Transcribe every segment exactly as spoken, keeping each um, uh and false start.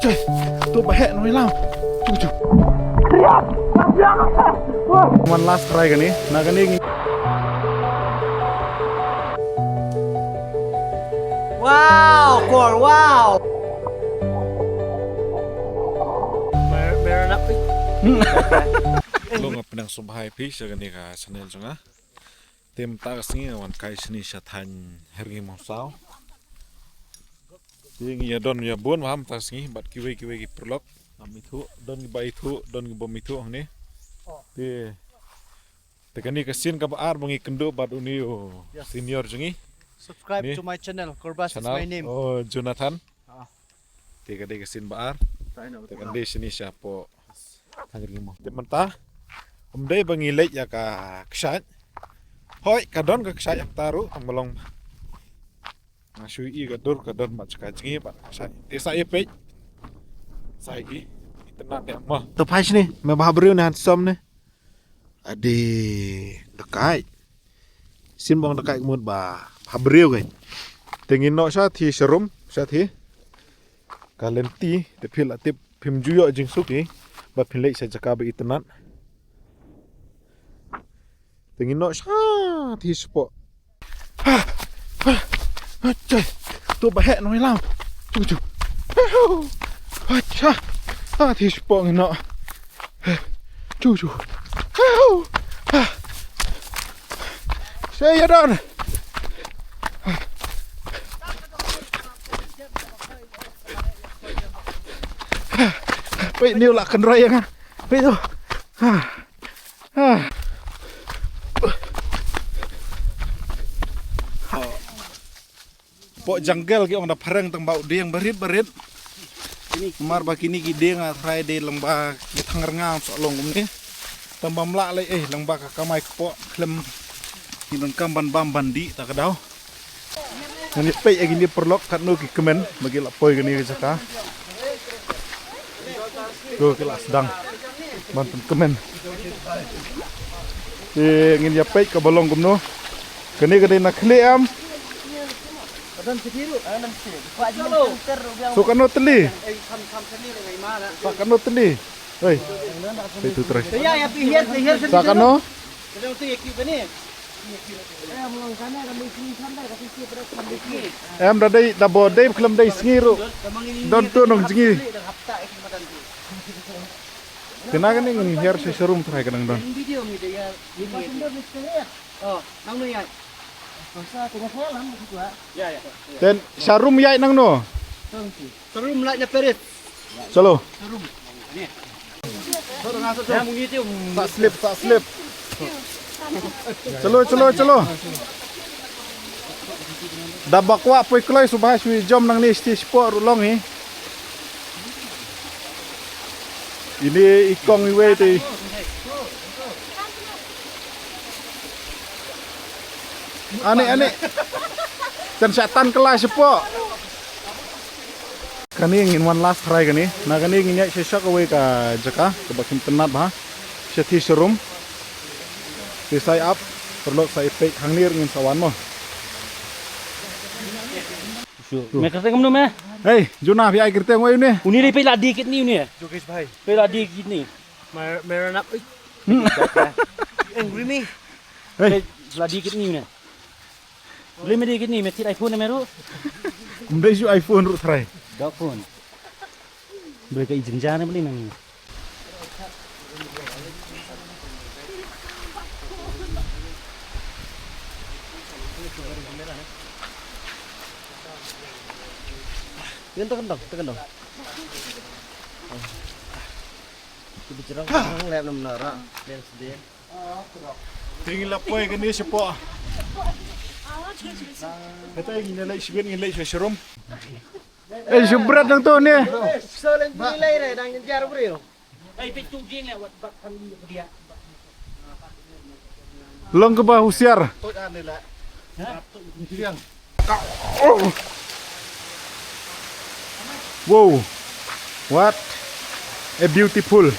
Cai, tu ba heh noi lam. Cuh, cuh. One last try kane. Na kane ngi. Wow, Kor, wow. Mer-, mer-, nap. Hello, nga pdiang sngewbha ïa phi sha kane ka channel jong nga. Te mynta ka sngi nga wan kai shane sha thaiñ Hyrngei Mawsaw. Te ngi ïa don ïa bun bha mynta ka sngi bad kiwei kiwei ki paralok. Ngam ithuh, don kiba ithuh, don kibym ithuh hangne. Te, te kane ka sien kaba ar ba ngi kynduh bad une u senior jong ngi. Subscribe to my channel, Korbas is my name. Oh, Jonathan. Te ka dei ka sien ba ar. Te ka dei shane shapoh. Te mynta ym dei ba ngi leit ïa ka kshaid. Hooid ka don ka kshaid hangta ruh tang ba long. Nga shu ïohi ka dur ka don bad ka jngi bad ka kshaid. Te sa ïa peit. Sa ïa itynnad ïa mo. To phai shane, me bha briew ne handsome ne. Ade, dakaid. Sien bong dakaid mut ba bha briew kein. Te ngin noh shathie sharum, shathie. Ka lynti, te phi la tip phim ju ïoh jingsuk hi ba phin leit sha jaka ba itynnad. Te ngin noh shathie shapoh. Ha, ha, ha, cai. Tu ba heh noi lam. Cuh, cuh. Ha, cha. Ha, shathie shapoh ngin noh. Cuh, cuh. Ha. Sa ïa don. Peit, une u la kynroi ïa nga. Peit tu. Ha. Ha. Hapoh jungle ki ong da phareng tang ba u dieng barit barit. Namar ba kine ki dieng ha Friday lyngba ki thang rngam soh long kumne. Tang bym lah lei eh lyngba ka kamai kpoh khlem ki donkam ban bam ban dih ta ka daw. Ngan ïa peit ïa kine paralok katno ki kmen ba ki la poi kane ka jaka. Ko ki la sdang ban pynkmen. Te ngin ïa peit kaba long kumno. Kane ka dei na khlieh em. So katno tylli? Sa katno tylli? Hei. Peit tu trai. Sa katno? Em da dei da bo dei khlem dei sngi ruh. Don tu nong jngi. Te na kane ngin hiar sha sharum trai ka nang don. Ten sharum ïaid nangno? Sharum lait na Paris. Chalo. Sa slip, sa slip. Chalo, chalo, chalo. Da ba kwah poi kloi sngewbha shu jom nangne shathie shapoh ruh long hi. Ine i kong iwei te. Ani, ani. Kan shah tan kylla shapoh. Kane ngin wan last try kane. Na kane ngin ïaid sha kawei ka jaka kaba kham tynnat bha. Shathie sharum. Te sa ïa ap, paralok sa ïa peit hangne ruh ngin sa wan mo. Me kyrteng kumno me? Hei, Jona phi ai kyrteng wei une. Une dei peit la die kidney une. Jogesh bhai. Peit la die kidney. Mer-, mera naam, oi. Hmm. Angry me. Hei. Peit la die kidney une. Lei me die kidney me thied iPhone me ruh. Ym dei shu iPhone ruh trai. Dok phone. Beli ka i jynjar ne beli nang. Yan tekan dong, tekan dong. Kita jerang, jerang lep nam nara. Lens dia. Te ngi la poi kane shapoh. Kata ngi la leit shibit ngi leit sha sharum. Eh, shu bret nangto ne. Long kaba husiar. Wow. What a beautiful.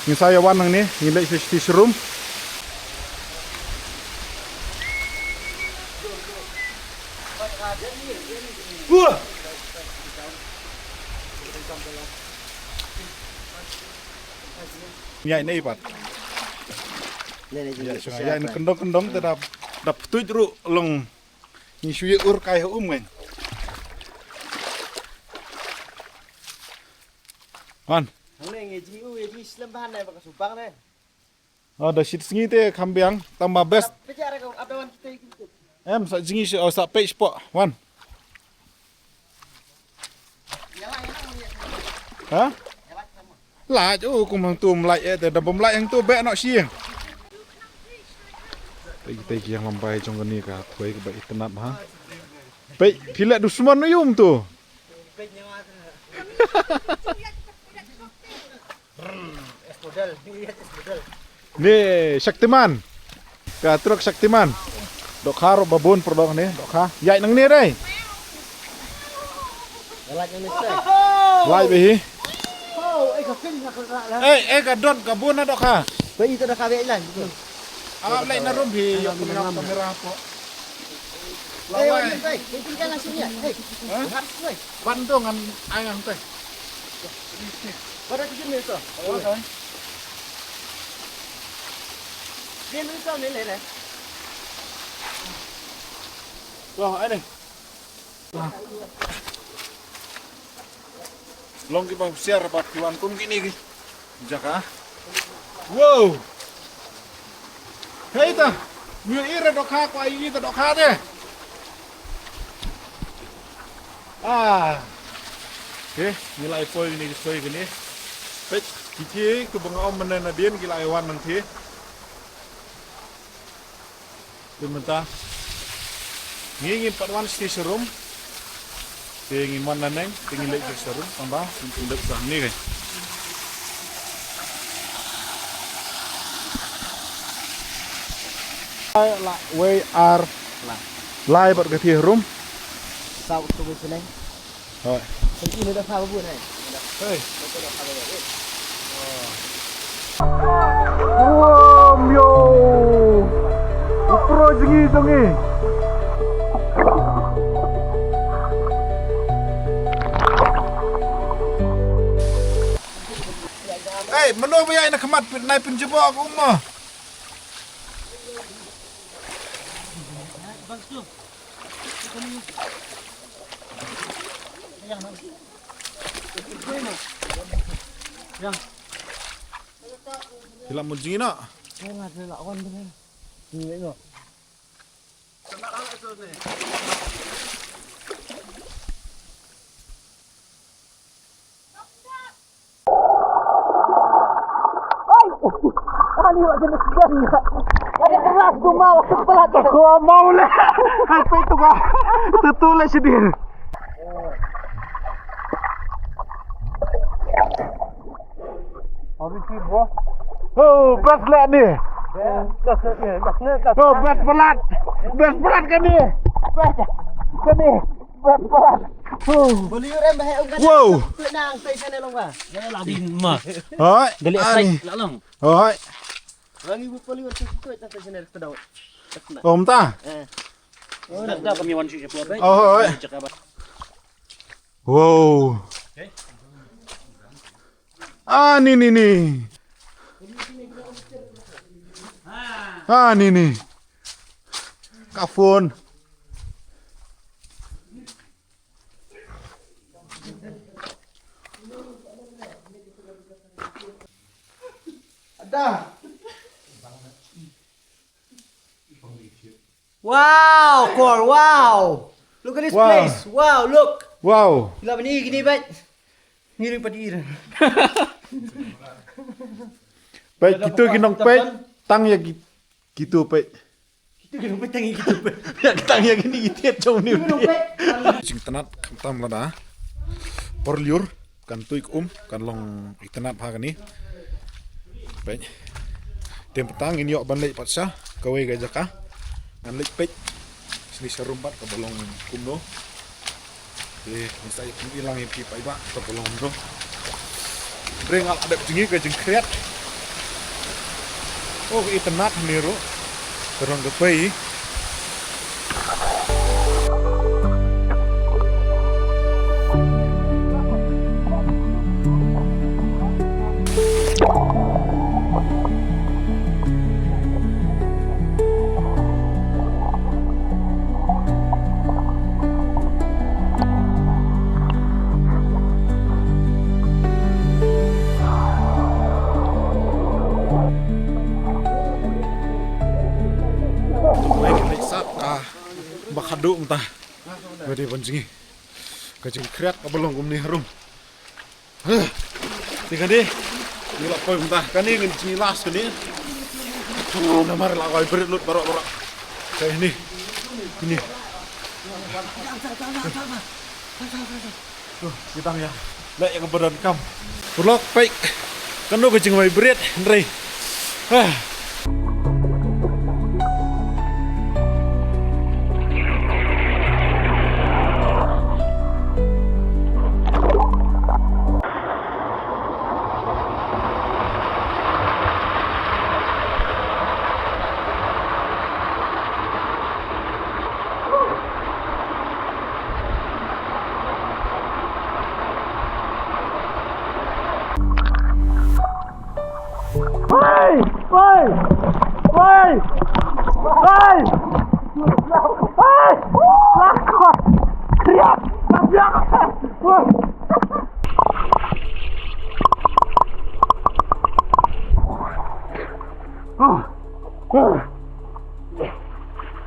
Ngi sa ïa wan hangne, ngi leit sha sharum. Wah. Ïa, ine pat. Ïa, ïa, ïa, ïa, ïa, ïa, ïa, kyndong, kyndong, te da, da ptuid ruh long. Ngi shu ïa ur kai ha um ngan. Wan. Hangne ngi jngi u, ïa jngi slem bahan ne, ba ka subang ne. Oh, da shit sngi te kham biang, tang ba best. Pejara ka, ada wan kita ikut. Em, sa jngi shi, oh, sa pei spot. Wan. Ha? Lait, oh, kum hangtu um lait, eh, te da bym lait hangtu beh nok shi. Te kita ki ïa lambai jong kane ka thoi kaba itynnad ha. Pei, phi leh dusmon ïa um tu. Ni Shaktiman. Ka truk Shaktiman. Dohkha ruh ba bun pyrdoh ni, dohkha. Ïaid nangne dei. Lait bha hi. Eh, eh, ka don ka bun na dohkha. Ap leit na rum hi, ïa pynngap kamera hapoh. Lawai. Ban dong ngan ai ngan tei. Pada kijin ni to. Kijin ni to ni le le. Wah, ai ni. Long kiba husiar bad ki wan kum kine ki jaka. Wow. Hei ta. Ngi ïa dohkha, ko ai ïa dohkha te. Ah. Okay, ngi la ïa poi kine, poi kine. Peit, ki thie kiba nga ong mynne nadien ki la ïa wan nangthie. Te mynta ngi ngim pat wan shisha sharum. Te ngim wan naneng, te ngi leit shisha sharum, tang ba ngin pyndep sa hangne kai. Lai, wei, ar, lai bad ka thie harum. Sa u tu sini. Hoi. Sini ina da pha bu nai. Hei. Wom yo. U pro jngi jong ngi. Hei, mano ba ïa ina khmat pyn-, nai pynjubok ka umma. Ki la mut jngi noh. Ai, ani wa jenis dan ya. Ada keras tu mau sebelah tu. Ko mau le. Ai, peit tu ka. Tu tu le sidin. Hari ki bro. Oh, best le ni. Oh, best palat. Best palat kane. Best. Kane. Best palat. Oh. Boleh rem bah ong kane. Wow. Nang sai sana long ba. Ya la din ma. Hoi. Gali sai la long. Hoi. Rangi bu poli wan sik tu ta sini dah. Om ta. Eh. Dah dah kami wan sik siapa. Oh, hoi. Cakap. Wow. Ah, ni, ni, ni. Ah, ni, ni. Ka phone. Ada. Wow, Kor, wow. Look at this place. Wow, look. Wow. Ila bani gini bat. Ngiring padi ir. Peit, kitu ki nongpeit, tang ïa ki, kitu peit. Kitu ki nongpeit, tang ïa kitu peit. Ïa tang ïa kini ki thied jong ni. Jingtynnat khamtam lada. Por lyiur, kan tuid um, kan long itynnat bha kane. Peit. Te mynta ngin ïoh ban leit pat sha kawei ka jaka. Ngan leit peit. Sini sharum pat kaba long kumno. Te, ngi sa ïa pynbilang ïa phi paidbah, to ka long kumno. Hynrei nga la dep jngi ka jingkhriat. Oh, ka itynnad hangne ruh. Ka rong ka pei. Ba khadduh mynta. Ba dei ban jngi. Ka jingkhriat kaba long kumne harum. Huh. Te kane. Ngi la poi mynta. Kane ngan jngi last kane. Namar la vibrate lut baroh baroh. Kane. Kane. Ki tang ïa leh ïa kaba donkam. Paralok, peit katno ka jingvibrate hynrei. Ah.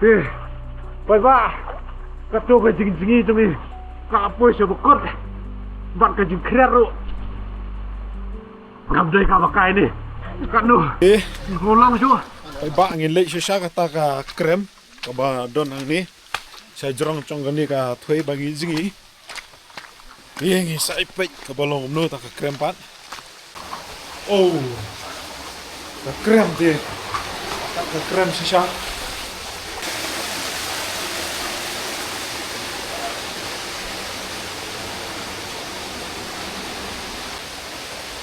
Te, paidbah, kato ka jingjngi jong ngi ka poi sha ba kut bad ka jingkhriat ruh. Ngam dei kaba kai ne. Katno? Eh, ngam long shuh. Paidbah, ngin leit sha kata ka krem kaba don hangne. Sha jrong jong kane ka thwei ba ngi jngi. Ïa ngi sa ïa peit kaba long kumno ta ka krem pat. Oh. Ka krem te. Ta ka krem shisha.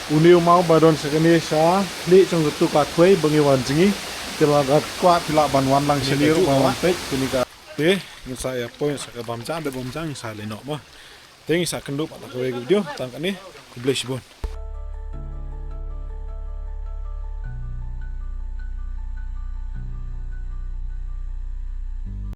Une u maw ba don sa kane sha khlieh jong katu ka thwei ba ngi wan jngi. Te lada kwah phi lah ban wan lang shane ruh ba wan peit kane ka. Te ngin sa ïa poi sa ka bam ja, da bam ja ngin sa leit noh mo. Te ngin sa kynduh pat ha kawei ka video tang kane. Khublei shibun.